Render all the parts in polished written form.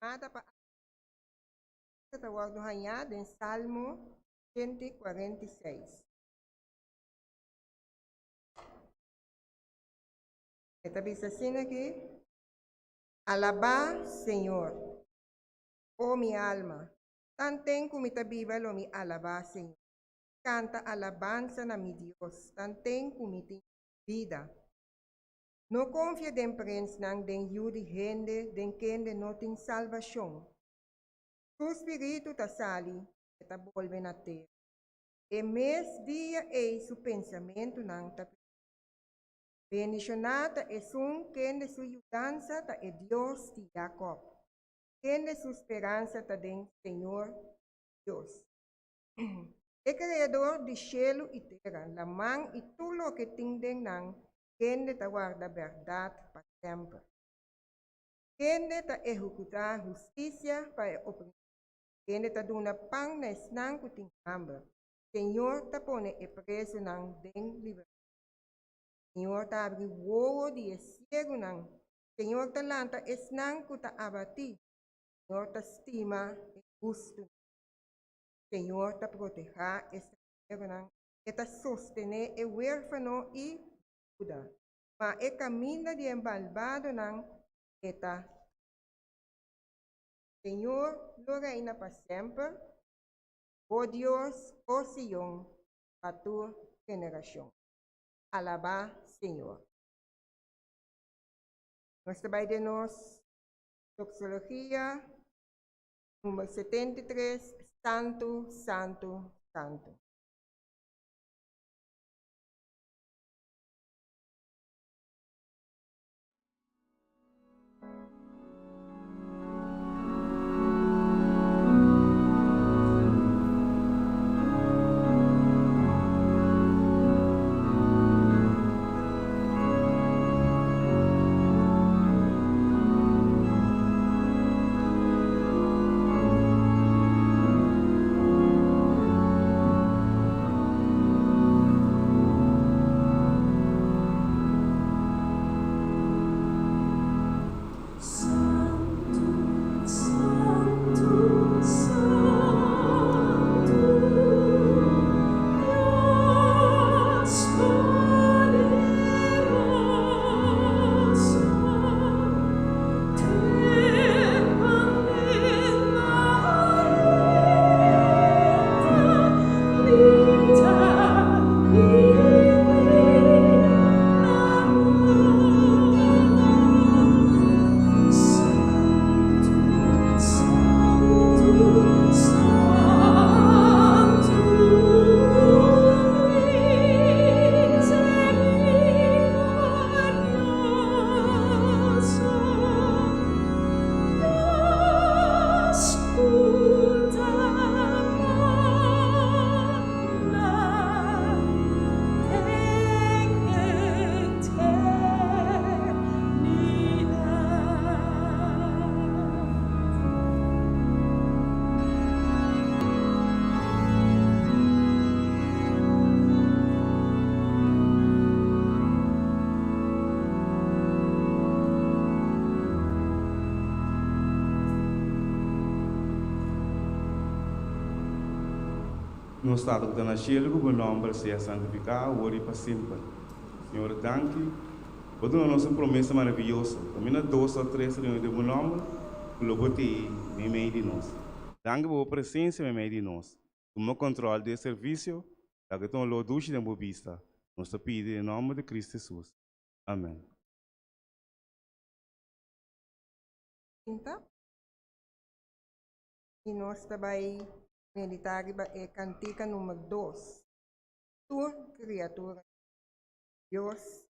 Mata pa ta wòrdu hañá den Salmo 146. E ta bisa asina aki, Alabá Señor, o mi alma. Tanten ku mi ta biba lo mi alabá Señor. Kanta alabansa na mi Dios, tanten ku mi tin bida. No konfia den prensnan, den yu di hende, den kende no tin salbashon. Su spiritu ta sali, e ta bolbe na tera. E mes dia ei su pensamentunan ta peresé. Bendishoná ta esun kende su yudansa ta e Dios di Jakòb, kende su speransa ta den Señor Dios. E Kreador di shelu i tera, laman i tur loke tin den nan, kende ta warda bèrdat pa semper. Kende ta ehekutá hustisia pa e oprimí, kende ta duna pan na esnan ku tin hamber. Señor ta pone e prezunan den libertat. Señor ta abri wowo di e siegunan. Señor ta lanta esnan ku ta abatí. Señor ta stima e hustunan. Señor ta protehá e stranheronan. E ta sostené e huérfano i biuda. Ma e kaminda di e malbadonan e ta trese. Señor lo reina pa semper, bo Dios, o Sion, pa tur generashon. Alabá Señor. Nos ta bai den nos doxologia number 73, Santu, Santu, Santu. Nos Tata ku ta na shelu, ku bo nòmber sea santifiká awor i pa semper. Señor, danki. Bo duna nos un promesa maravioso. Kaminda dos òf tres reuní den bo nòmber, ku lo bo t'ei meimei di nos. Danki pa bo presensia meimei di nos. Tuma kòntròl di e servisio, laga e ta un oló dushi den bo bista. Nos ta pidi den nòmber di Kristu Hesus. Amèn. Sinta i nos ta bai meditá riba e kantika number dos, Tur kriatura di Dios.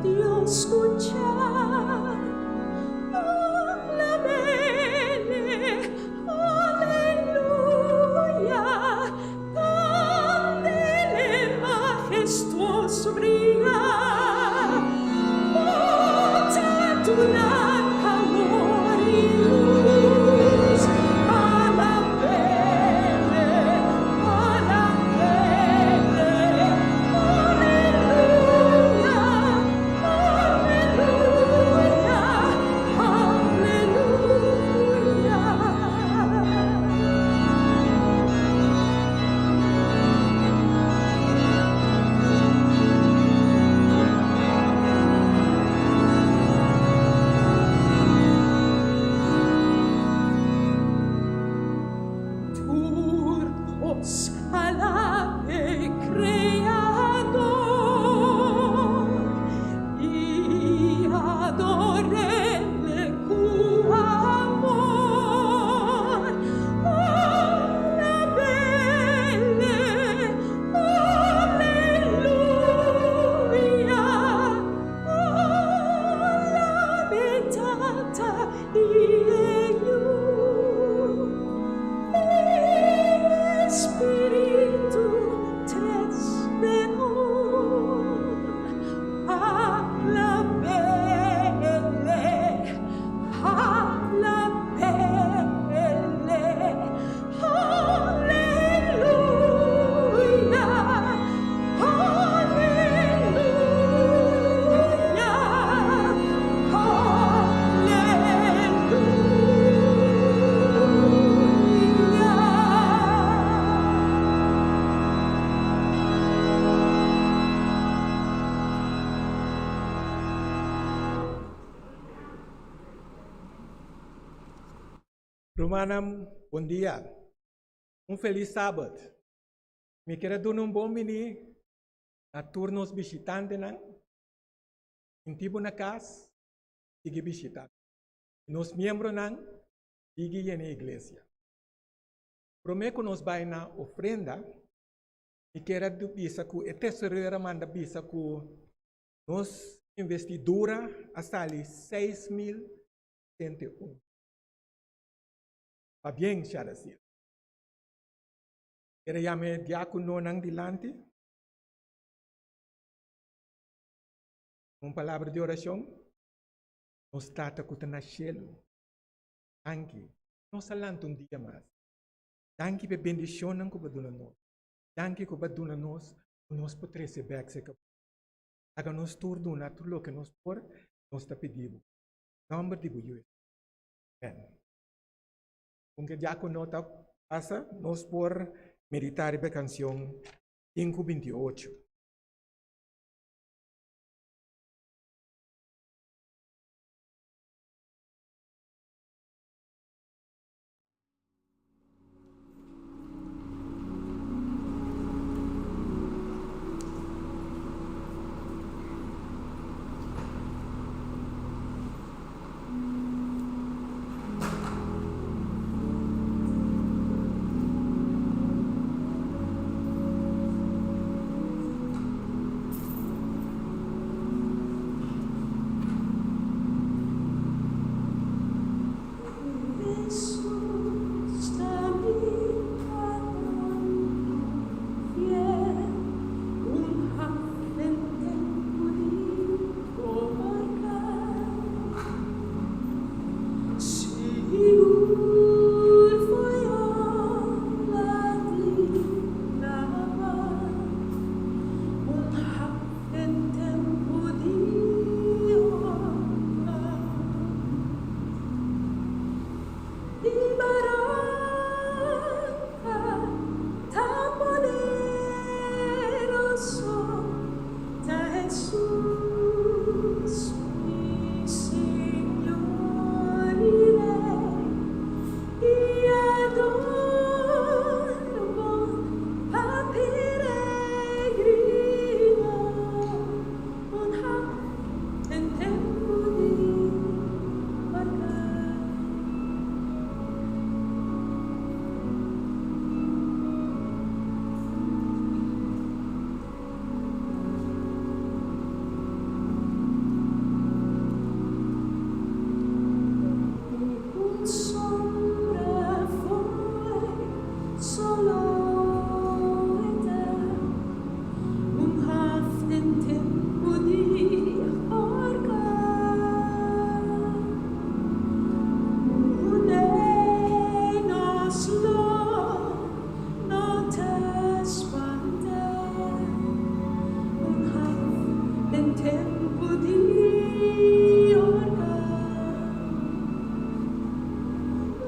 Dios skuchá. Alabele, aleluya, Candele majestuoso bria, Bo ta duna calor i luz. Alabele, alabele, aleluya, aleluya, aleluya. Tur kos alabe Kreador i ador'El ku amor. Alabele, aleluya, alabe Tata i e Yu i e Spiritu tres den un. Alabele, alabele, aleluya, aleluya, aleluya. Rumannan, bon dia. Un felis sabat. Mi kier a duna un bon bini na tur nos bishitantenan. Sinti bo na kas, sigui bishita. I nos miembronan, sigui yena e iglesia. Promé ku nos bai na ofrenda, mi kier a bisa ku e tesorero a manda bisa ku nos investidura a sali 6071. Pabien, Sharasil. Kier a yama e diakononan dilanti. Un palabra di orashon. Nos Tata ku ta na shelu, danki. Nos a lanta un dia mas. Danki pa e bendishonnan ku bo a duna nos. Danki ku bo a duna nos ku nos por trese bèk serka bo. Laga nos tur duna tur loke nos por, nos ta pidi bo. Nòmber di bo Yu Hesus. Amèn. Kon ke diakono ta pasa, nos por meditá riba e kansion 528. tempu di orkan.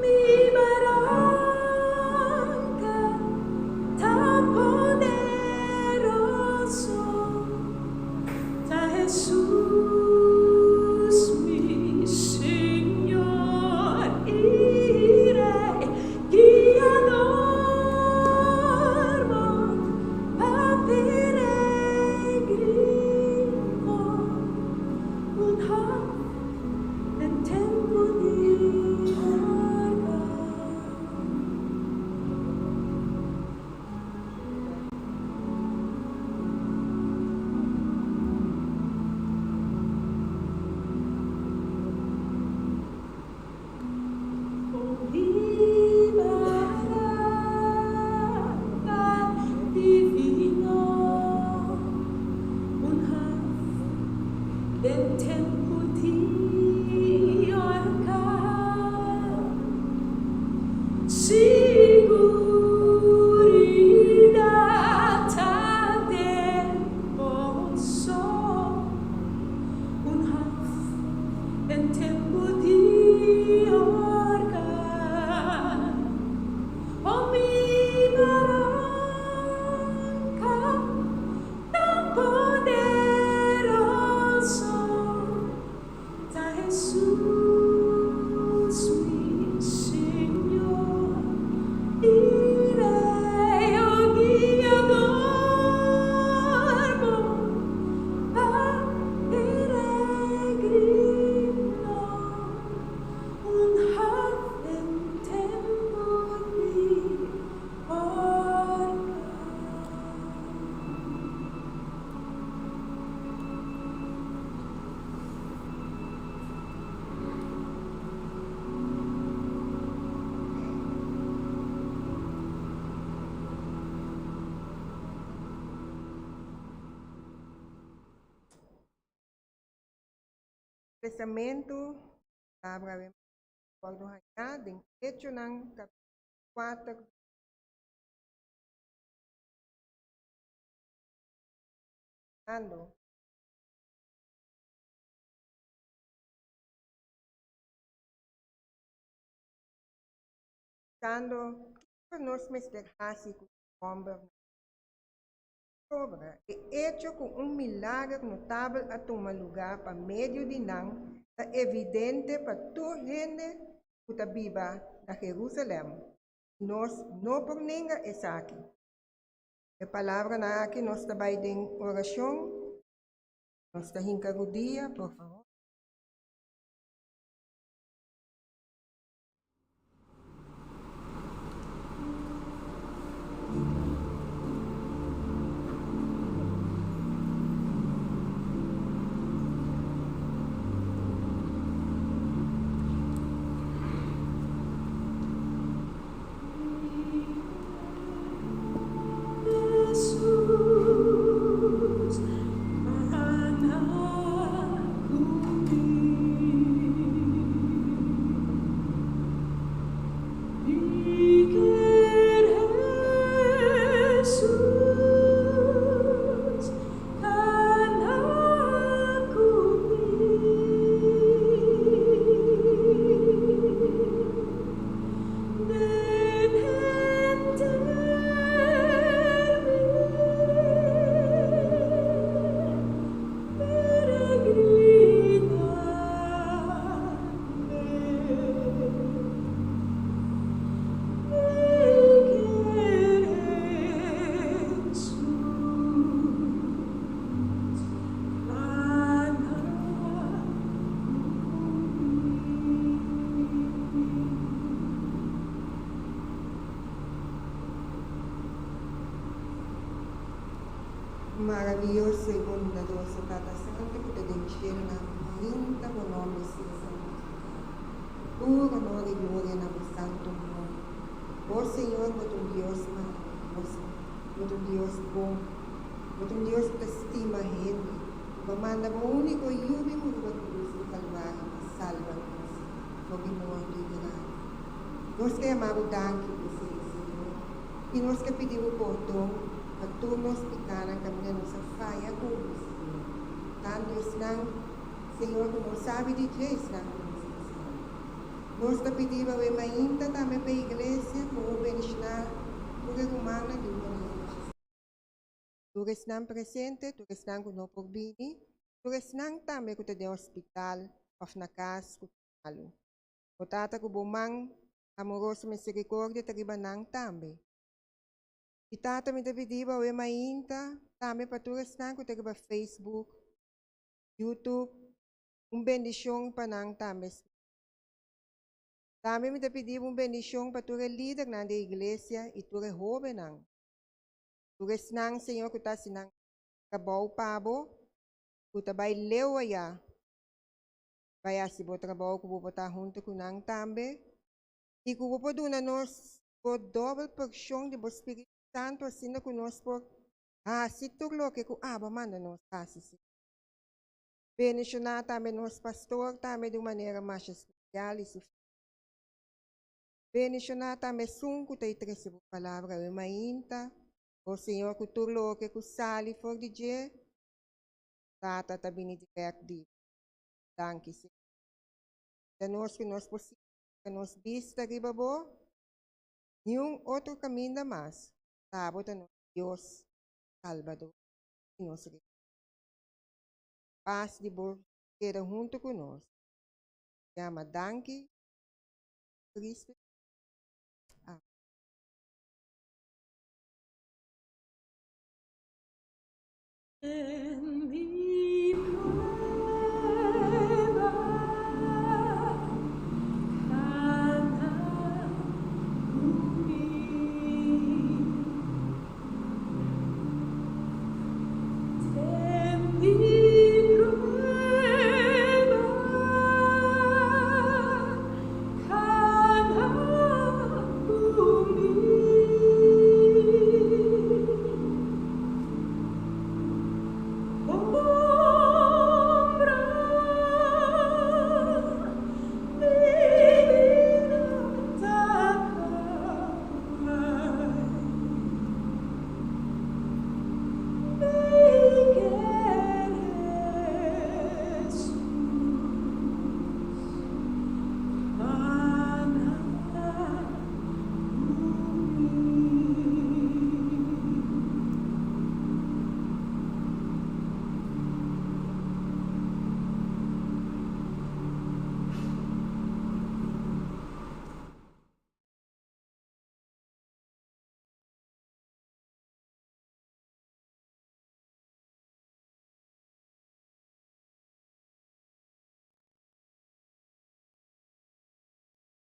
Mi baranka ta poderoso, ta Hesus mi Señor i Rei, guiador bon pa peregrino, un haf den tempu di orkan. O mi baranka divino, un haf den tempu di orkan. Siguridat ta den boso, un haf den tempu di orkan. O mi baranka tan poderoso, ta Hesus mi Señor i Rei, o guiador bon pa peregrino, un haf den tempu di orkan. Testamento, palabra den wòrdu hañá den Echonan kapítulo 4. Ando. Pensando kiko nos mester hasi ku e hòmbernan. Pasobra e echo ku un milager notabel a tuma lugá pa medio di nan ta evidente pa tur hende ku ta biba na Herúsalèm, i nos no por nenga esaki. E palabranan aki nos ta bai den orashon. Nos ta hinka rudia, por fabor. Hesus, kana ku mi. Mi ke Hesus, kana ku mi. Den henter mi peregrina. Maravioso i bondadoso Tata Santu ku ta den shelunan, brinta bo nòmber sea santifiká. Tur honor i gloria na bo santu nòmber. O Señor, bo ta un Dios maravioso, bo ta un Dios bon, bo ta un Dios ku ta stima hende. Bo a manda bo úniko Yu bin muri riba krus di Kalvario pa salba nos for di morto i grave. Nos ke yama bo danki p'esei, Señor, i nos ke pidi bo pordon pa tur nos pikanan kaminda nos a faya ku bo, Señor. Tantu esnan, Señor, ku no sabi di dje, esnan ku no ta sabi. Nos ta pidi Bo awe mainta tambe pa e iglesia ku Bo bendishoná tur e rumannan di un manera masha spesial. Tur esnan presente, tur esnan ku no por bini, tur esnan tambe ku ta den hospital òf na kas ku ta malu. Bo Tata ku Bo man amoroso miserikordia ta riba nan tambe. I Tata mi ta pidi Bo awe mainta tambe pa tur esnan ku ta riba Facebook, YouTube, un bendishon pa nan tambe. Tambe mi ta pidi Bo un bendishon pa tur e lidernan di e iglesia i tur e hóbennan. Tur esnan, Señor, ku ta hasi nan trabou pa Bo, ku ta bai leu ayá bai hasi Bo trabou, ku Bo por ta huntu ku nan tambe i ku Bo por duna nos Bo dòbel porshon di Bo Spiritu Santu asina ku nos por hasi tur loke ku Abo a manda nos hasi, Señor. Bendishoná tambe nos pastor tambe di un manera masha spesial i su familia. Bendishoná tambe esun ku ta i trese Bo palabra awe mainta, o Señor, ku tur loke ku sali for di dje, Tata, ta bini dirèkt di Bo. Danki, Señor. Da nos ku nos por sigui nos bista riba Bo, niun otro kaminda mas, ta Bo ta nos Dios, Salbador i nos Rei. Pas di Bo keda huntu ku nos. Yama danki, Cristo. Amen. En mi prueba, cana ku mi. Den mi prueba, cana ku mi.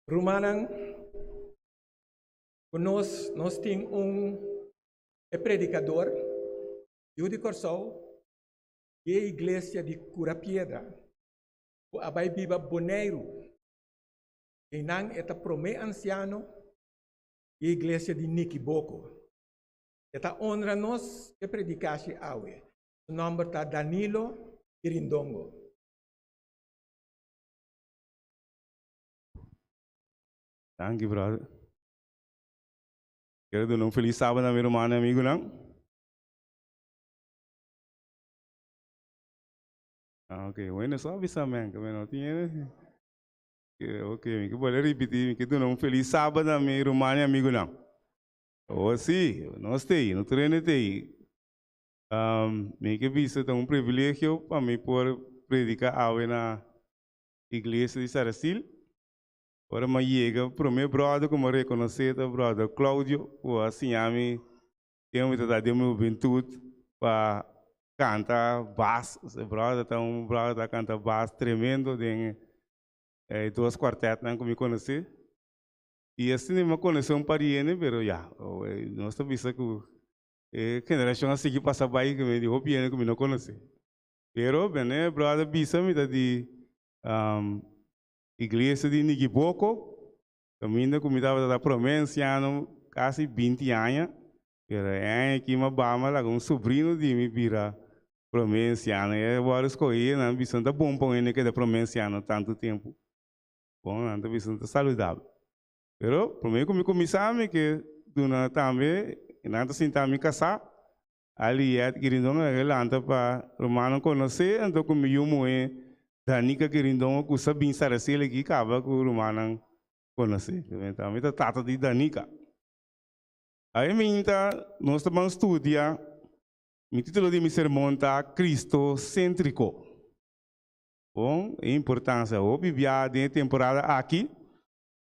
Rumannan, ku nos, nos tin un e predikador, yu di Kòrsou, di e iglesia di Kura Piedra, ku a bai biba Boneiru. Einan e ta promé ansiano di e iglesia di Nikiboko. E ta onra nos ku e predikashi awe. Su nòmber ta Danilo Kirindongo. Danki brother. Quiero duna un feliz sábado na mi ruman y amigunan. Ah, ok. Bueno, so avisa men, que no tiene. Ok, mi que pode repetir, mi que duna un feliz sábado na mi ruman y amigunan. Oh, sí, nos te, no trene te. Mi ke bisa ta un privilegio pa mi por predica awe na iglesia di Saracil. Ora mi a yega, prome brother ku mi a rekonosé ta brother Claudio, ku a siña mi tempu mi ta ta den mi hubentut pa kanta bas. E brother ta un brother ta kanta bas tremendo den e dos kwartètnan ku mi konosé. I asina mi a konosé un par di hende, pero ya, nos ta bisa ku e generashon a sigui pasa bai ku mi di hopi hende ku mi no konosé. Pero bene brother bisa mi ta di Iglesia di Nikiboko, kaminda ku mi tabata ta promé ansiano kasi 20 aña, pero e aña aki mi a baha mi a laga un sobrino di mi bira promé ansiano. E a wòrdu skohé, nan a bisa no ta bon pa un hende keda promé ansiano tantu tempu. Bon, nan ta bisa no ta saludabel. Pero promé ku mi kuminsá mi ke duna tambe, nan ta sinta mi kasá. Aliet Quirindongo a lanta pa rumannan konosé, anto ku mi yu muhé Danica Quirindongo ku sa bin Saraceli aki kaba ku rumannan konosé. Mi ta tata di Danica. Awe minta nos ta ban studia, mi título di mi sermon ta Cristocentrico. Bon, e importancia hopi bia den e temporada aki,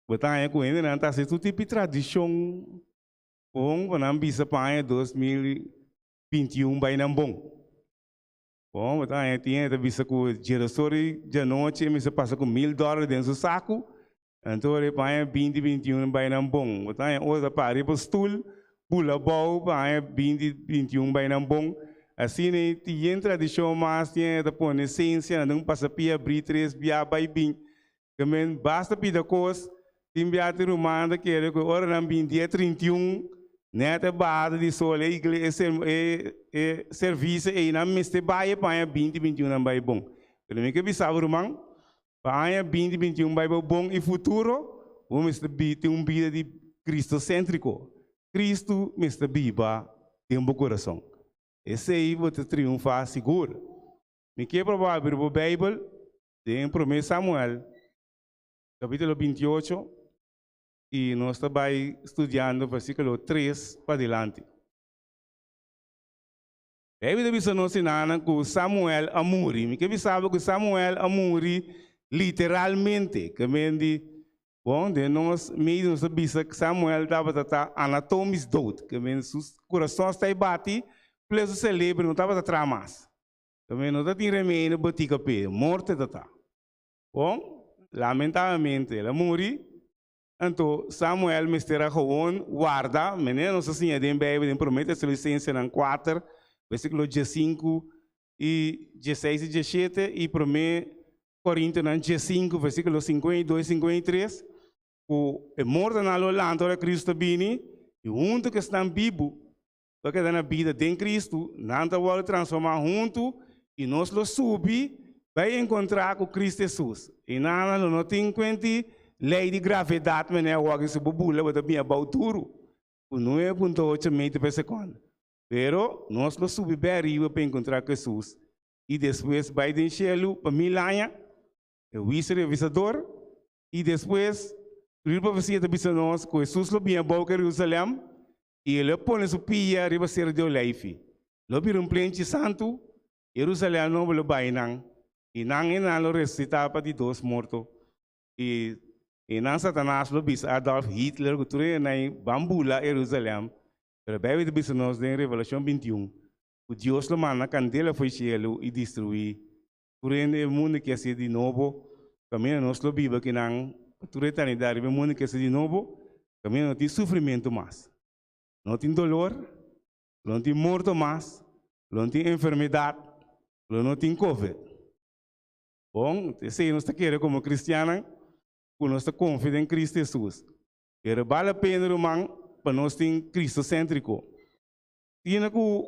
bo ta haña ku hendenan ta hasi tur tipo di tradishon bon pa nan bisa pa aña 2021 bai nan bon. Bon, bo ta haña tin hende ta bisa ku djerasori djanochi e mester pasa ku $1000 den su saku, anto ora e pa aña 2021 bai nan bon. Bo ta haña otro ta para riba stul, bula abou pa aña 2021 bai nan bon. Asina ei tin yen tradishon mas, tin hende ta pone sensia, nan ta un pasa pia abrí tres bia bai bin. Ke men basta pida kos, tin bia tin ruman ta kere ku ora nan bin dia 31 nèt e bahada di sol e igle e e e servise ei nan mester bai pa aña 2021 nan bai bon. Pero mi ke bisa bo ruman, pa aña 2021 bai bo bon i futuro, bo mester bi tin un bida di kristosentriko. Kristu mester biba den bo kurason. Esei bo ta triunfá sigur. Mi ke pa bo abri bo Beibel den Promé Samuel, kapítulo 28, i nos ta bai studiando versíkulo 3 padilanti. Beibel ta bisa nos sinanan ku Samuel a muri. Mi ke bisa bo ku Samuel a muri literalmente. Ke men di, bon, den nos medio nos ta bisa ku Samuel tabata ta anatomisch dood. Ke men su kurason sta e bati, ple su selebro no tabata traha mas. Ke men no ta tin remedio botika p'e, morto e ta ta. Bon, lamentablemente el a muri. Anto Samuel mester a gewoon warda, manera nos a siña den Bijbel den Promé Tesalonicensenan 4, versíkulo 15 i 16 i 17, i Promé Korintonan 15, versíkulo 52 i 53, ku e mortonan lo lanta ora Kristu ta bini, i huntu ku esnan bibu lo keda na bida den Kristu, nan ta wòrdu transformá huntu i nos lo subi bai enkontrá ku Kristu Hesus. I nan lo no tin kuenti lei di gravedat manera awor si bo bula bo ta bin abou duru ku 9.8 meter per sekònde. Pero nos lo subi bai ariba pa enkontrá ku Hesus i despues bai den shelu pa mil aña, e huisio revisador. I despues, tur profesia ta bisa nos ku Hesus lo bin abou ku Jerusalèm I el a pone su pia riba Sero di Oleifi. Lo bira un plenchi santu, Jerusalèm nobo lo bai nan, i nan e nan lo resusitá pa di dos morto. I e nan Satanas lo bisa Adolf Hitler ku tur e nan ban bula Jerusalèm. Pero Beibel ta bisa nos den Revelashon 21 ku Dios lo manda kandela fo'i shelu i destruí tur hende e mundu ke hasié di nobo, kaminda nos lo biba kinan pa tur eternidat riba e mundu ke hasié di nobo, kaminda no tin sufrimentu mas, no tin dolor, lo no tin morto mas, lo no tin enfermedat, lo no tin covid. Bon, esei nos ta kere komo kristiannan, ku nos ta konfia den Kristu Hesus. Pero bal la pena, ruman, pa nos tin kristosentriko. Tina ku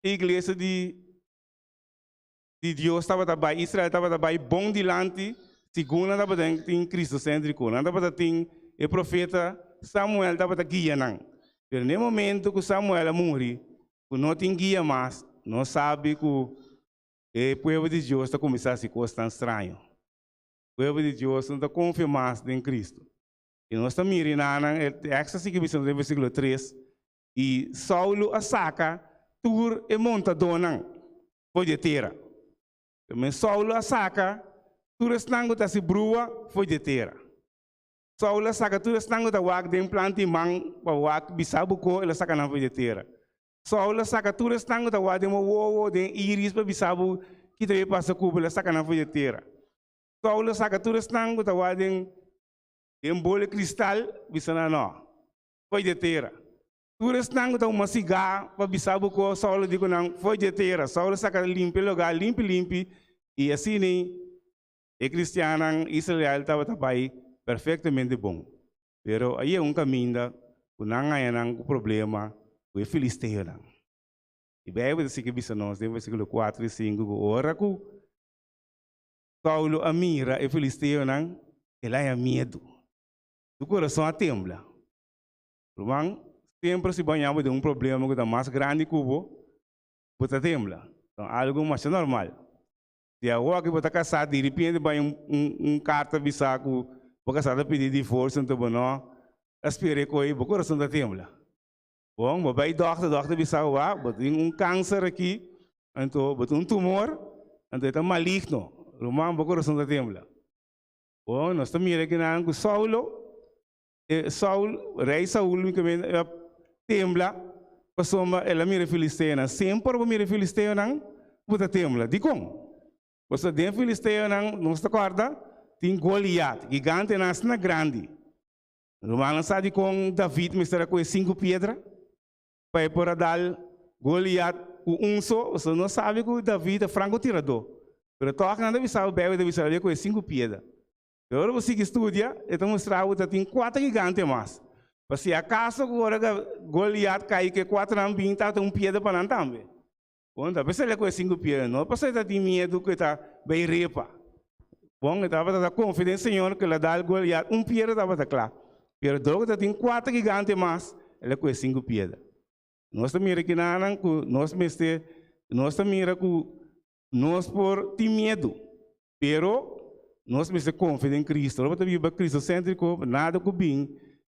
e iglesia di di Dios tabata bai, Israel tabata bai bon dilanti segun nan tabata tin kristosentriko. Nan tabata tin e profeta Samuel tabata guia nan. Pero na e momento ku Samuel a muri, ku no tin guia mas, nos sabi ku e pueblo di Dios ta kuminsá hasi kosnan straño. Pueblo di Dios no ta konfia mas den Kristu. I nos ta mira nan, e tekst ta sigui bisa nos den versíkulo 3, i Saulo a saka tur e montadónan for di e tera. Tambe Saulo a saka tur esnan ku ta hasi brua for di e tera. Saulo a saka tur esnan ku ta wak den planta i man pa wak bisa bo ko, el a saka nan for di e tera. Saulo a saka tur esnan ku ta wak den bo wowo, den iris pa bisa bo ki ta bay pasa ku bo, el a saka nan for di e tera. Saulo a saka tur esnan ku ta wak den den bol di kristal, bisa nan no, for di e tera. Tur esnan ku ta huma sigá pa bisa bo ku Saulo di ku nan foi dje tera. Saulo saka limpi e lugá limpi limpi i asina e kristiannan Israel tabata bai perfektamente bon. Pero a yega un kaminda ku nan haña nan ku problema ku e filisteonan. E Beibel ta sigui bisa nos den versíkulo 4 i 5 ku ora ku Saulo a mira e filisteonan, el a haña miedu. Su kurason a tembla. Ruman, semper si bo haña bo den un problema ku ta mas grandi ku bo, Bo ta tembla. Ta algu masha normal. Si awor aki bo ta kasá, diripiente bai un un un karta bisa ku bo kasá ta pidi divorsio, anto bo no a spera e koe, bo kurason ta tembla. Bon, bo bai dòkter, dòkter bisa bo, wak, bo tin un kanser aki, anto bo tin un tumor, anto e ta maligno. Ruman, bo kurason ta tembla. Bon, nos ta mira kinan ku Saulo, e Saul, rei Saul mi ke a tembla pasobra el a mira e filisteonan. Semper bo mira e filisteonan, bo ta tembla. Dikon? Pasobra den filisteonan, nos ta kòrda, tin Goliat, gigantenan asina grandi. Rumannan sa dikon David mester a kohe sinku piedra pa e por a dal Goliat ku un so? Pasobra nos sabi ku David ta frankotiradó. Pero tòg nan ta bisa bo, Beibel ta bisa el a kohe sinku piedra. Pero ora bo sigui studia, e ta mustra bo ta tin kuater gigante mas. Pa si akaso ku ora Goliat kai ku e kuaternan bin tabata un piedra pa nan tambe. Bon, ta p'esei el a kohe sinku piedra, no pasobra e ta tin miedu ku e ta bai repa. Bon, e tabata ta konfia den Señor ku el a dal Goliat un piedra tabata kla. Pero dor ku ta tin kuater gigante mas, el a kohe sinku piedra. Nos ta mira kinanan ku nos mester, nos ta mira ku nos por tin miedu, pero nos mester konfia den Cristo. Ora bo ta biba cristosentriko, nada ku bin,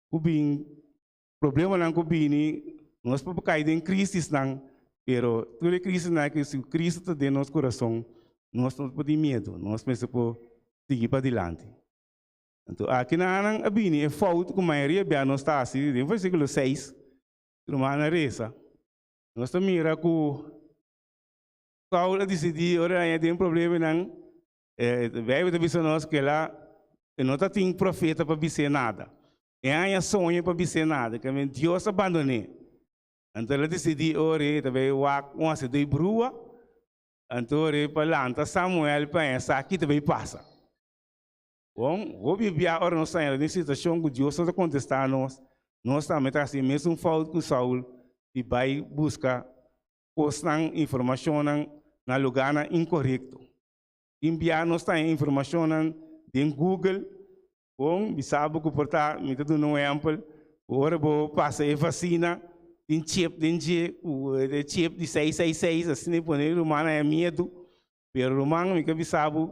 ku bin, problemanan ku bini, nos por kai den krisisnan, pero tur e krisisnan aki, si Cristo ta den nos kurason, nos no por tin miedu, nos mester por sigui padilanti. Anto aki nan a bini e fout ku mayoria bia nos ta hasi den versíkulo seis, rumannan resa, nos ta mira ku Saul a disidí ora el a haña den problemanan, e Beibel ta bisa nos ku el a e no ta tin profeta pa bis'é nada. E haña soño pa bis'é nada, ke men Dios a bandon'é. Anto el a disidí ora e ta bai wak un hasedó brua, anto ora e pa lanta Samuel pa haña sa ki ta bai pasa. Bon, hopi bia ora nos ta haña den situashon ku Dios no ta kontestá nos, nos tambe ta hasi e mesun fout ku Saul di bai buska kosnan, informashonnan na lugánan inkorekto. Tin bia nos ta haña informashonnan den Google, bon, mi sa bo ku por ta, mi ta duna un ehèmpel, ora bo pasa e vasina, tin chip den dje, ku e chip di seis seis seis, asina e pone e rumannan haña miedu, pero ruman mi ke bisa bo,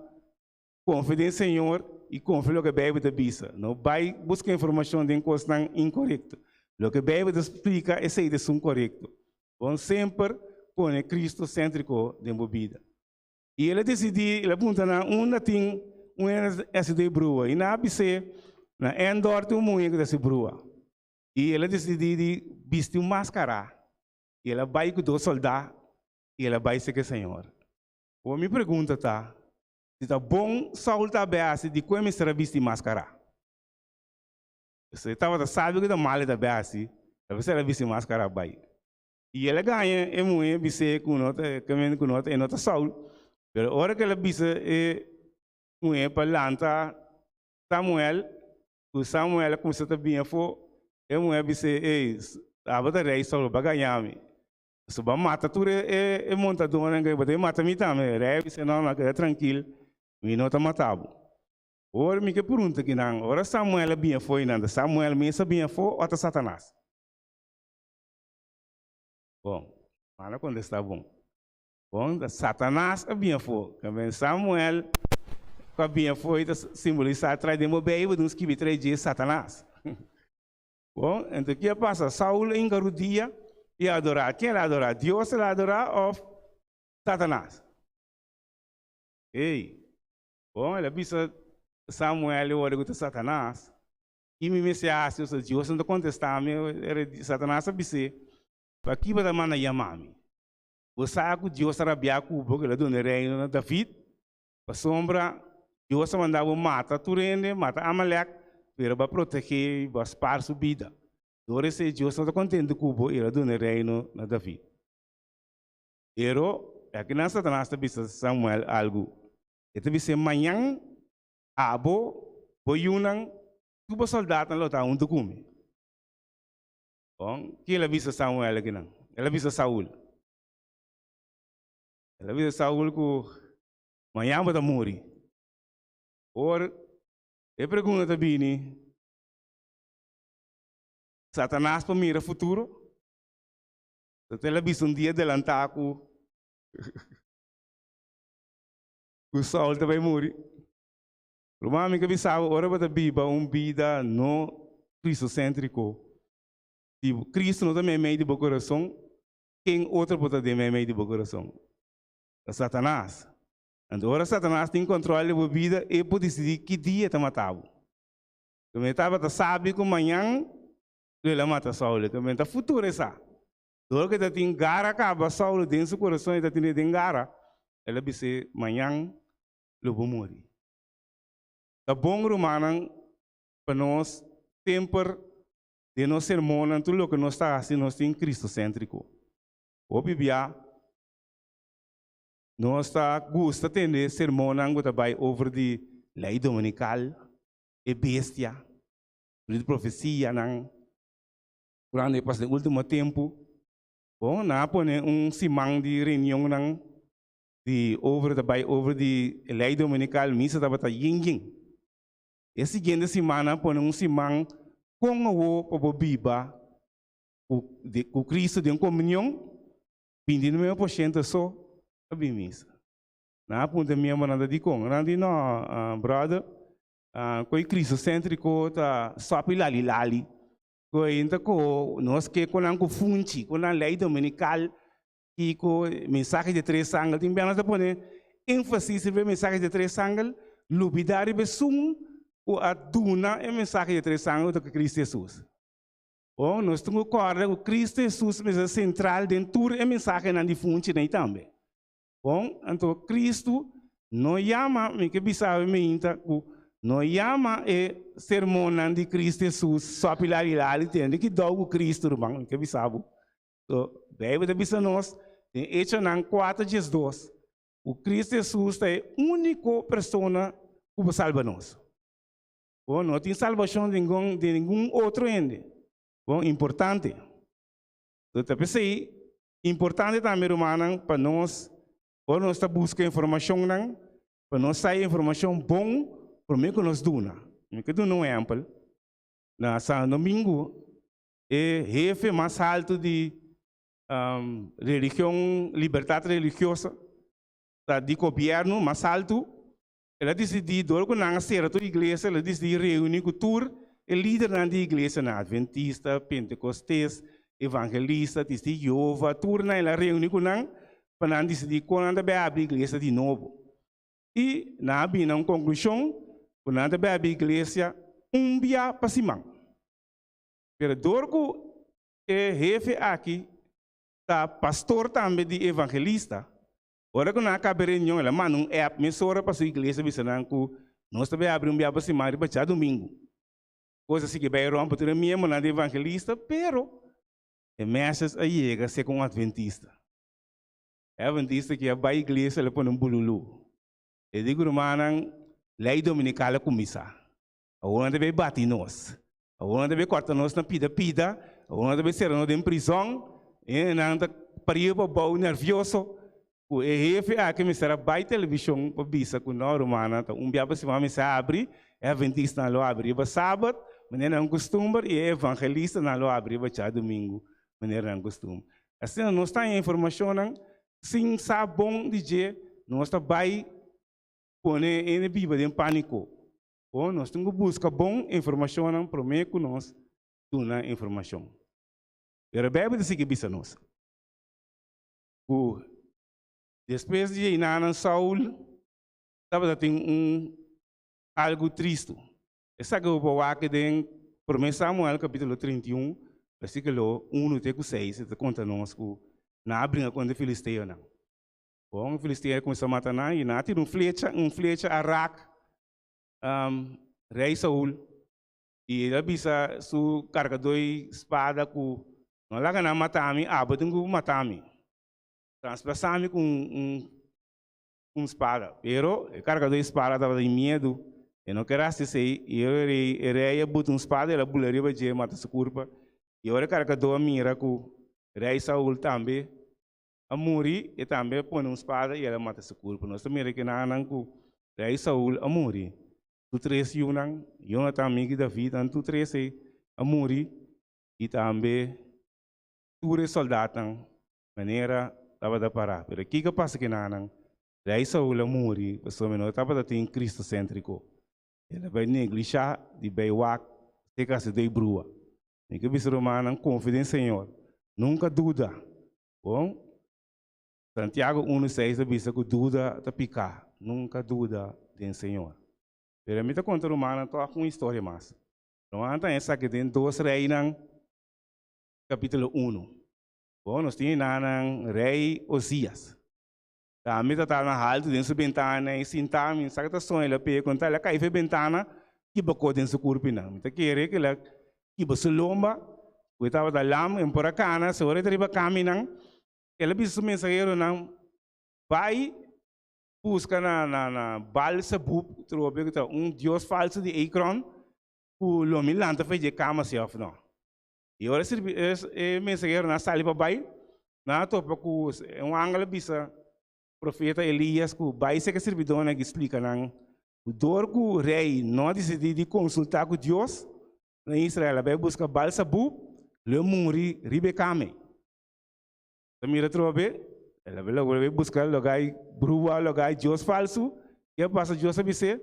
konfia den Señor i konfia loke Beibel ta bisa. No bai buska informashon den kosnan inkorekto. Loke Beibel ta splika, esei ta esun korekto. Bon semper pone Cristo sentriko den bo bida. I el a disidí, el a puntra nan unda tin un hende ta hasi brua. I nan a bis'é, na Endor tin un muhé ku ta hasi brua. I el a disidí di bisti un maskara. I el a bai ku dos soldá i el a bai serka e Señor. Awor mi pregunta ta, si ta bon Saul ta a hasi, dikon e mester a bisti maskara? Pasobra e tabata sabi ku ta mal e ta hasi, ta p'esei el a bisti maskara bai. I el a gaña e muhé bis'é ku no ta ku no ta e no ta Saul. Pero ora ku el a bisa e muhé pa lanta Samuel, ku Samuel a kuminsá ta bini afó, e muhé a bis'é, Ey, abo ta rei Saul, bo a gaña mi. Pasobra bo a mata tur e e montadónan ku bo ta mata mi tambe. Rei a bis'é, No, no, keda trankil, mi no ta mata bo. Ora mi ke pregunta kinan, ora Samuel a bini afó einan, ta Samuel mes a bini afó o ta Satanas? Bon, Juan a kontestá bon. Bon, ta Satanas a bini afó. Tambe Samuel ku a bini afó ei ta simbolisá tras den bo Beibel den un skibi tras dje Satanas. Bon, enton ki a pasa? Saul a hinka rudia i a adorá. Ken el a adorá? Dios el a adorá òf Satanas? Ey! Bon, el a bisa Samuel e ora ku ta Satanas. Ki mi mester hasi? Osea, Dios no ta kontestá mi. Satanas a bis'é, Pakí bo ta manda yama mi? Bo sa ku Dios ta rabiá ku bo ku el a duna e reino na David? Pasobra Dios a manda bo mata tur hende, mata Amalek, pero bo a protegé i bo a spar su bida. Dor esei Dios no ta kontentu ku bo i el a duna e reino na David. Pero, akinan Satanas ta bisa Samuel algu. E ta bis'é, Mañan Abo, bo yunan, tur bo soldatnan lo ta huntu ku mi. Bon, ki el a bisa Samuel akinan? El a bisa Saul. El a bisa Saul ku mañan bo ta muri. Por e pregunta ta bini, Satanas por mira futuro? El a bisa un dia delantá ku. Ku Saul ta bai muri. Ruman, mi ke bisa bo, ora bo ta biba un bida no kristosentriko, si Kristu no ta meimei di bo kurason, ken otro por ta den meimei di bo kurason? Ta Satanas. Anto ora Satanas tin kòntròl di bo bida, e por disidí ki dia e ta mata bo. Kome e tabata sabi ku mañan lo el a mata Saul, kome ta futuro e sa. Dor ku e ta tin gara kaba Saulo den su kurason, e ta tene den gara, el a bis'é, Mañan lo bo muri. Ta bon, rumannan, pa nos semper den nos sermonnan, tur loke nos ta hasi, nos tin kristoséntriko. Hopi bia nos ta gusta tende sermonnan ku ta bai over di lei dominikal, e bestia, di profesianan. Durante e pas den ultimo tempu, bon, nan a pone un siman di reunionnan di over ta bai over di e lei dominikal, misa tabata yen yen. E siguiente siman nan a pone un siman kon awo pa bo biba ku di ku Cristo den komunion, 29% so a bin misa. Nan a puntra miembronan ta dikon, nan di no, brother, Koe kristosentriko ta sopi lali lali. Koe inta ko nos ke ku nan ku funchi, ku nan lei dominikal i ku mensahe di tres angel. Tin bia nos ta pone énfasis riba e mensahe di tres angel, lubidá riba esun ku a duna e mensahe di tres angel ku ta Kristu Hesus. Bon, nos tin ku kòrda ku Kristu Hesus mester sentral den tur e mensahenan di funchi nei tambe. Bon, anto Kristu no yama, mi ke bisa awe meinta ku no yama e sermonnan di Kristu Hesus sopi lali lali tende ki dou ku Kristu ruman, mi ke bisa bo. So, Beibel ta bisa nos den Echonan kuater diesdos ku Kristu Hesus ta e úniko persona ku por salba nos. Bon, no tin salbashon di ningun di ningun otro hende. Bon, importante. So ta p'esei Importante tambe rumannan pa nos ora nos ta buska informashonnan pa nos sa e informashon bon prome ku nos duna. Mi ke duna un ehèmpel, na San Domingo e hefe mas haltu di religion libertat religioso ta di gobièrnu mas haltu el a disidí dor ku nan a sera tur iglesia el a disidí reuní ku tur e lidernan di iglesianan, adventista, pentekostes, evangelista, testigo di Jehova, tur nan el a reuní ku nan pa nan disidí kon nan ta bai habri iglesia di nobo. I nan a bini na un konklushon ku nan ta bai habri iglesia un bia pa siman. Pero dor ku e hefe aki ta pastor tambe di evangelista, Ora ku nan a kaba e reunion, el a manda un app mesora pa su iglesia bisa nan ku nos ta bai abri un bia pa siman riba djadumingu. Kos a sigui bai rònt pa tur e miembronan di evangelista, pero e message a yega serka un adventista. E adventista ki a bai iglesia el a pone un bululú. E di ku rumannan, lei dominikal a kuminsá. Awor nan ta bai bati nos. Awor nan ta bai kòrta nos na pida pida. Awor nan ta bai sera nos den prizòn. E nan ta pariba pa bou nervioso. Ku e hefe aki mester a bai televishon pa bisa ku no rumannan ta un bia pa siman mester habri. E adventistanan lo habri riba sabat, manera nan kustumber, i e evangelistanan lo habri riba djadumingu, manera nan kustumber. Asina nos ta haña informashonnan sin sa bon di dje, nos ta bai pone hende biba den pániko. Bon, nos tin ku buska bon informashonnan promé ku nos duna informashon. Pero Beibel ta sigui bisa nos ku despues di einanan Saul tabata tin un algu tristu. Esaki bo por wak den Promé Samuel kapítulo 31, versíkulo unu te ku seis, e ta konta nos ku nan a bringa kontra e filisteonan. Bon, e filisteonan a kuminsá mata nan i nan a tira un flecha, un flecha a rak Rei Saul i el a bisa su kargadó di spada ku no laga nan mata mi, abo tin ku mata mi, traspasá mi ku un spada. Pero e kargadó di spada tabata tin miedu, e no ker hasi esei, i e rei a buta un spada, el a bula riba dje mata su kurpa. I ora e kargadó a mira ku rei Saul tambe a muri, e tambe a pone un spada i el a mata su kurpu. Nos ta mira kinanan ku Rei Saul a muri. Su tres yunan, Jonatan, Miki i David, nan tur tres ei a muri i tambe tur e sòldatnan, manera tabata pará. Pero kiko a pasa kinanan? Rei Saul a muri pasobra no tabata tin kristosentriko. El a bai neglishá di bai wak te kasi dei brua. Mi ke bisa rumannan, konfia den Señor. Nunka duda. Bon, Santiago unu seis ta bisa ku duda ta piká. Nunka duda den Señor. Pero mi ta konta rumannan tòg un historia mas. Rumannan ta esaki den Dos Reinan kapítulo unu. Bon, nos tin enanan Rei Ozías. Tambe ta ta na haltu den su bentana i sintá, mi sa ku ta soña el a pega konta el a kai for e bentana kiba kos den su kurpinan. Mi ta kere ku el a kiba su lomba ku e tabata lam, e por a kana, si ora e ta riba kaminan el a bisa su mensaheronan bai buska na na na Baal-zebub, trobe ku ta un dios falsu di Ekron, ku lo mi lanta for dje kama si òf no. I ora e mensaheronan a sali pa bai, nan a topa ku un angel a bisa profeta Elias ku bai seka sirbidónan i splika nan ku dor ku rei no a disidí di konsultá ku Dios na Israel, a bai buska Baal-zebub, lo e muri riba e kama ei. Ta mira atrobe, el a bai buska loga i brua, loga i dios falsu, ke a pasa? Dios a bis'é,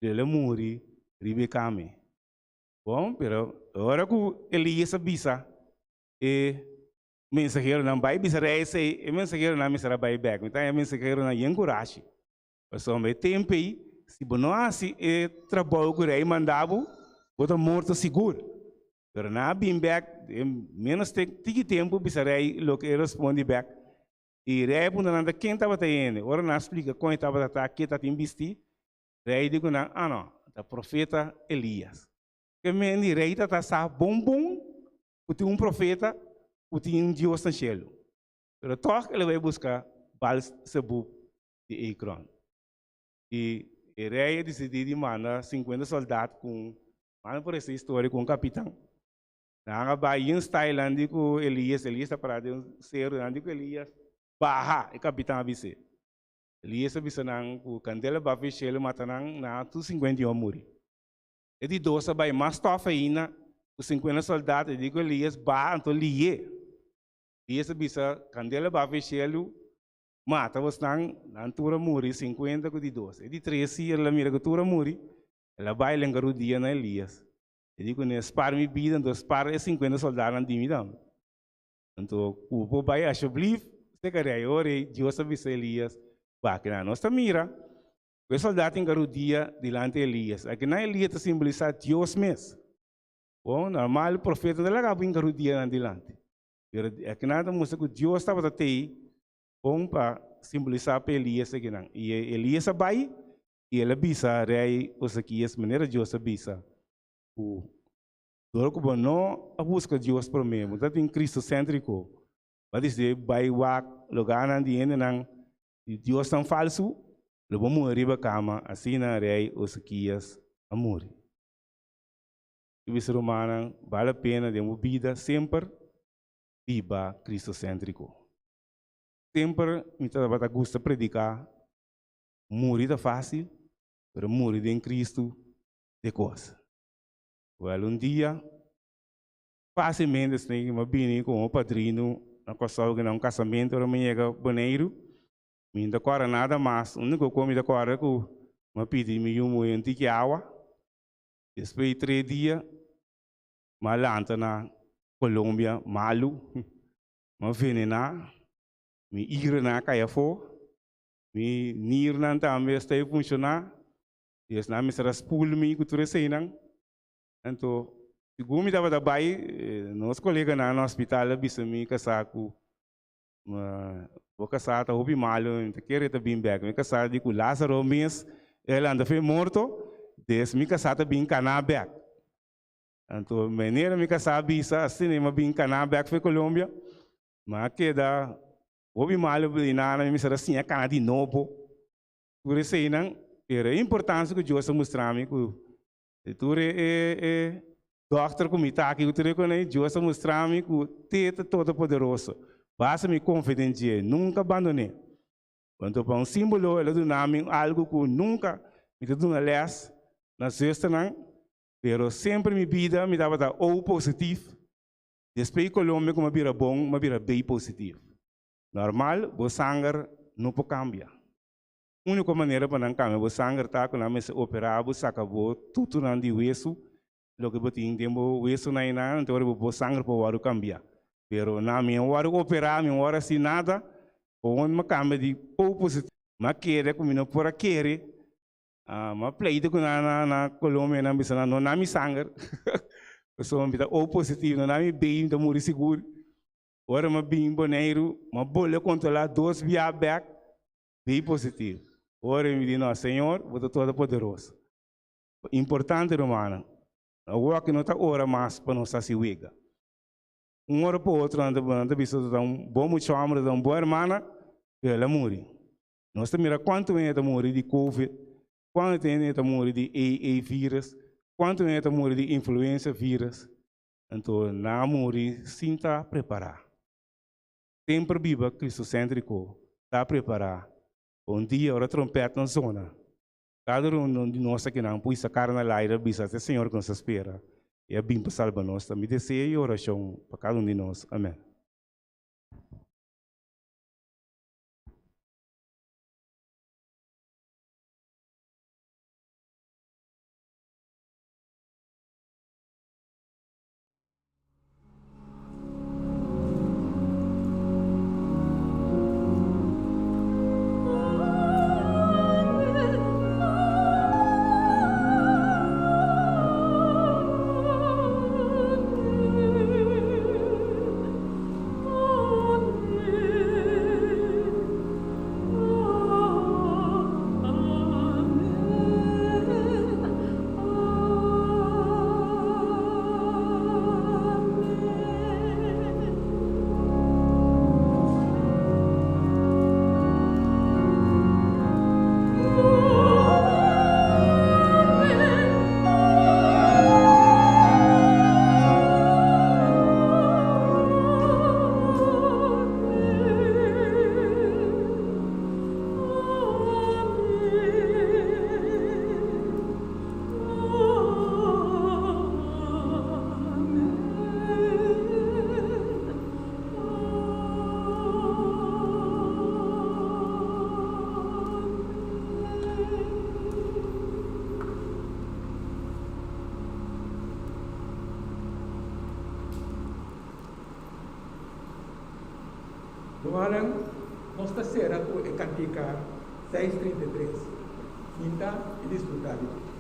lo el a muri riba e kama ei. Bon, pero ora ku Elias a bisa e mensaheronan bai bisa rei esei, e mensaheronan mester a bai bèk. Mi ta haña e mensaheronan yen kurashi. Pasobra e tempu ei, si bo no hasi e trabou ku rei manda bo, bo ta morto sigur. Pero nan a bin bèk den ménos tiki tempu bisa rei loke e respondi bèk. I rei a puntra nan ta ken tabata e hende. Ora nan a splika kon e tabata ta, ke ta tin bistí, Rei di ku nan, Ah no, ta profeta Elias. Ke men di rei ta ta sa bon bon ku tin un profeta ku tin un Dios na shelu. Pero tòg el a bai buska Baal-Zebub di Ekron. I e rei a disidí di manda sinkuenta sòldat ku un, manda por esta historia, ku un kapitan. Nan a bai yen style nan di ku Elias, Elias ta pará den un seru, nan di ku Elias, Baha! E kapitan a bis'é. Elias a bisa nan ku kandela baf e shelu mata nan, nan tur 51 a muri. E di dos a bai mas tòf ainda, ku 50 sòldat, e di ku Elias, Baha anto lié. Elias a bisa, Kandela baf e shelu mata bosnan, nan tur a muri, 50 ku di dos. E di tres si, el a mira ku tur a muri, el a bai lenga rudia na Elias. E di kuné, Spar mi bida, anto spar e 50 sòldatnan di mi tambe. Anto ku bo bai ashoblief, seka rei. Ora ei Dios a bisa Elias, Wak, na nos ta mira ku e soldat tin karudia dilanti Elias. Akinan Elias ta simbolisá Dios mes. Bon, normal profeta no ta laga bo hinka rudia nan dilanti. Pero akinan ta mustra ku Dios tabata tei bon pa simbolisá pa Elias akinan. I Elias a bai i el a bisa rei Osekias manera Dios a bisa ku Dor ku bo no a buska Dios promé, bo ta tin kristoséntriko, bo a disidí bai wak lugánan di hendenan di diosnan falsu, lo bo muri riba kama, asina rei Osekias a muri. Ki bisa rumannan, bal la pena den bo bida semper biba kristoséntriko. Semper mi tabata gusta prediká, muri ta fásil, pero muri den Kristu ta e kos. Wèl un dia, fásilmente esnan mi a bini komo padrino na Kòrsou na un kasamentu ora mi yega Boneiru, mi no ta kòrda nada mas. Úniko kos mi ta kòrda ku mi a pidi mi yu muhé un tiki awa. Despues di tres dia, mi a lanta na Colombia malu, mi a venená, mi iranan a kai afó, mi nirnan tambe a stay funshoná. I esnan mester a spul mi ku tur eseinan. Anto, segun mi tabata bai, nos koleganan na hospital a bisa mi kasá ku bo kasá ta hopi malu, mi ta kere ta bin bèk. Mi kasá di ku Lázaro mes e lanta for e morto, des mi kasá ta bin kaná bèk. Anto, manera mi kasá a bisa, asina mi a bin kaná bèk for Colombia, mi a keda hopi malu, i nan mi mester a siña kana di nobo. Tur eseinan, pero e importancia cu Dios a mustra mi cu tur e e dokter cu mi ta aki cu tur e conei, Dios a mustra mi cu te ta todopoderoso. Basta mi confia den dje, nunca abandone. Anto pa un simbolo el a duna mi algo cu nunca mi ta duna les na zusternan, pero semper mi bida mi tabata O positief, despues di Colombia cu mi a bira bon, mi a bira B positief. Normal, bo sanger no por kambia. Úniko manera pa nan kambia bo sanger ta ku nan mester operá bo, saka bo tutunan di wesu, loke bo tin den bo wesunan einan, anto ora bo sanger por wòrdu kambia. Pero nan mi a wòrdu operá, mi a wòrdu hasi nada, por mi a kambia di O positivo. Mi a kere ku mi no por a kere, mi a pleita ku nan na na Colombia, nan bisa nan no na mi sanger, pasobra mi ta O positivo, no na mi B, mi ta muri sigur. Ora mi a bin Boneiru, mi a bolbe kontrolá dos bia bèk, B positivo. Ora mi di, no, Señor, bo ta todopoderoso. Importante, rumannan, awor aki no ta ora mas pa nos hasi wega. Un ora pa otro nan ta nan ta bisa ta un bon mucha homber, ta un bon hermana, pero el a muri. Nos ta mira kuantu hende ta muri di covid, kuantu hende ta muri di AA virus, kuantu hende ta muri di influenza virus. Anto nan a muri sin ta prepará. Semper biba kristosentriko, ta prepará pa un dia ora trompètnan sona, kada un di nos akinan por hisa kara na laira bisa ta e Señor ku nos ta spera i a bin pa salba nos. Ta mi deseo i orashon pa kada un di nos. Amèn. Rumannan, nos ta sera ku e kantika 633, Sinta i disfrutá di dje.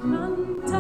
Canta.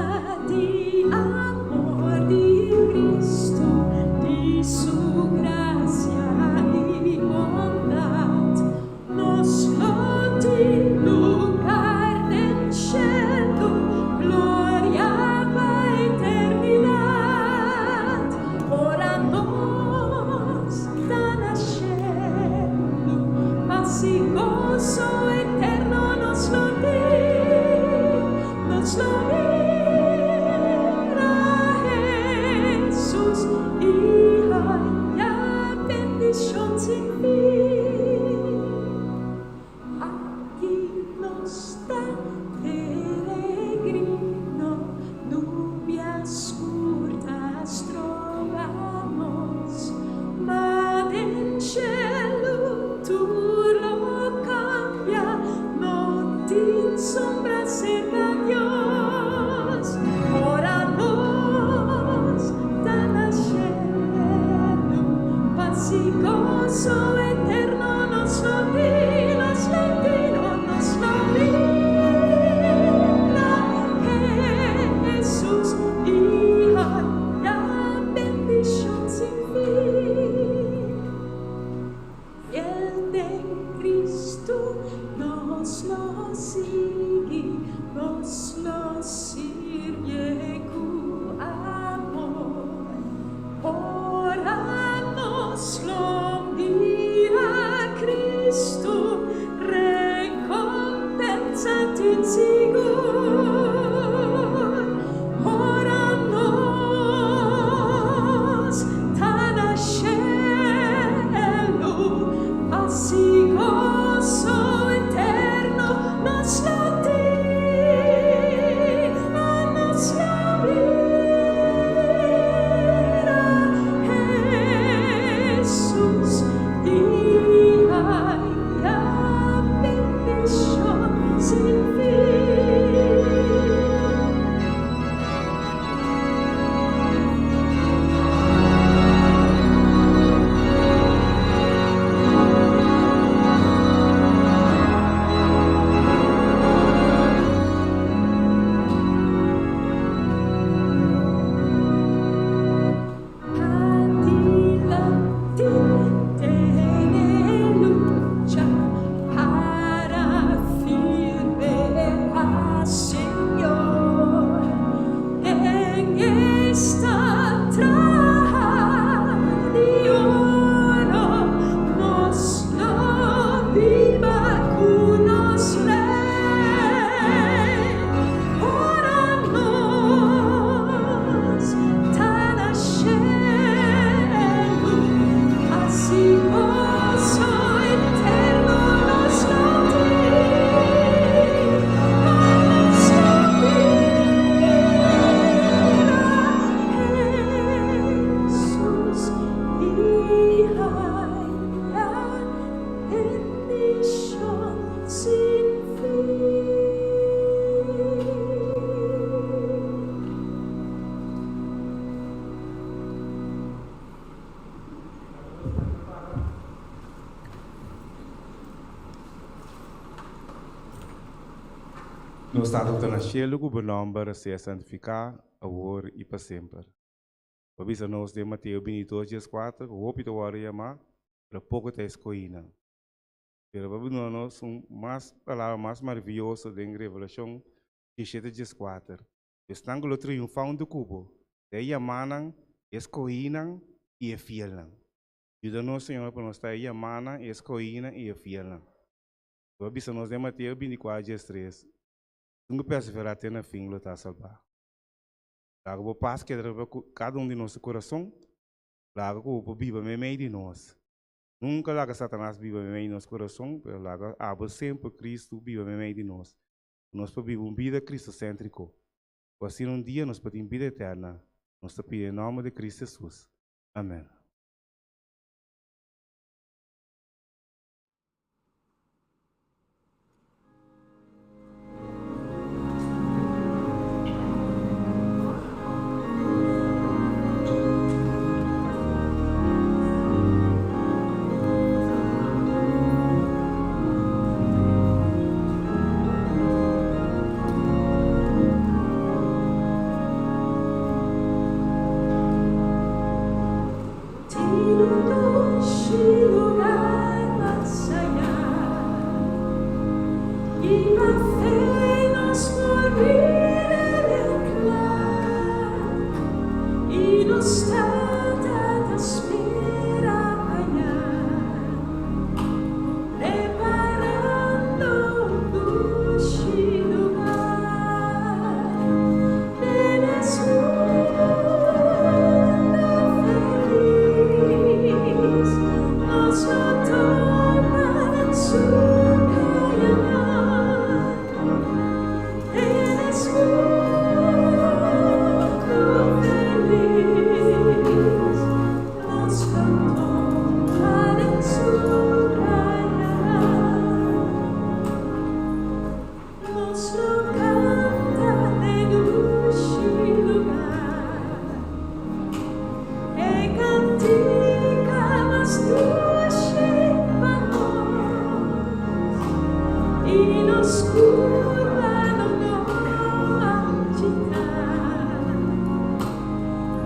tin sigur, ora nos ta na shelu, pas i goso eterno nos lo tin, nos lo mira Jesus i haña bendishon sin fin. Padilanti den e lucha para firme pa Señor den esta traha di oro nos lo biba ku nos Rei ora nos ta na shelu, pas i goso eterno nos lo tin, nos lo mira Jesus i haña bendishon sin fin. Nos Tata ku ta na shelu, ku bo nòmber sea santifiká, awor i pa semper. Bo a bisa nos den Mateo 22, 14 ku hopi ta wòrdu yamá, pero poko ta eskohí nan. Pero bo a duna nos un mas palabra mas maravioso den Revelashon 17, 14, Esnan ku lo triunfá huntu ku bo ta e yamánan, e eskohínan i e fielnan. Yuda nos, Señor, pa nos ta e yamánan, e eskohínan i e fielnan. Bo a bisa nos den Mateo 24, 13, Esun ku perseverá te na fin lo ta salbá. Laga bo pas keda riba kada un di nos kurason, laga ku bo por biba meimei di nos. Nunka laga Satanas biba meimei di nos kurason, pero laga abo semper Kristu biba meimei di nos, ku nos por biba un bida kristoséntriko, ku asina un dia nos por tin bida eterna. Nos ta pidi den nòmber di Kristu Hesus. Amèn. Tin un dushi lugar mas ayá I pa fe nos por mira den kla I nos Tata ta spera ayá Preparando un dushi lugar Den es mundo felis Nos lo topa den su kayanan Den es mundo felis Nos lo topa den su kayanan Nos lo kanta den dushi lugar E kantika mas dushi pa nos I nos kurpa lo no marchitá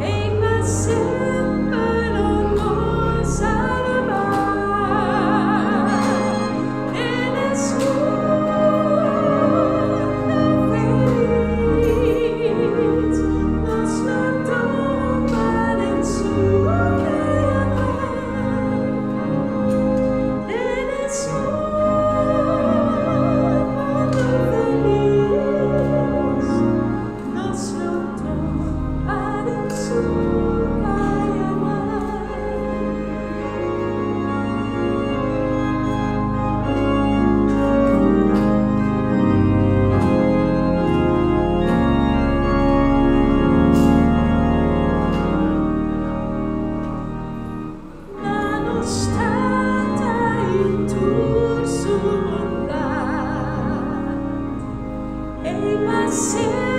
Ei pa semper lo nos alabá Den es mundo felis Nos lo topa den su kayanan Den es mundo felis. Ma